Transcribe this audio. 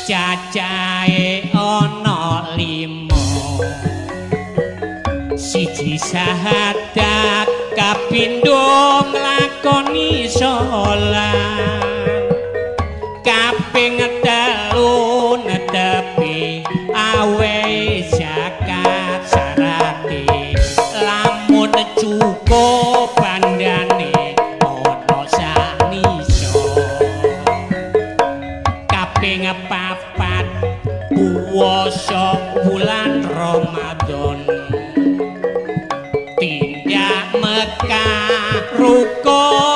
Cacahe ana 5. Siji sahadat, kapindho nglakoni salat. Kaping 3 netepi awe zakat syarate lamun cukup bandane ana sanisa. Kaping 4 puasa bulan Ramadan, tindak Mekah rukun.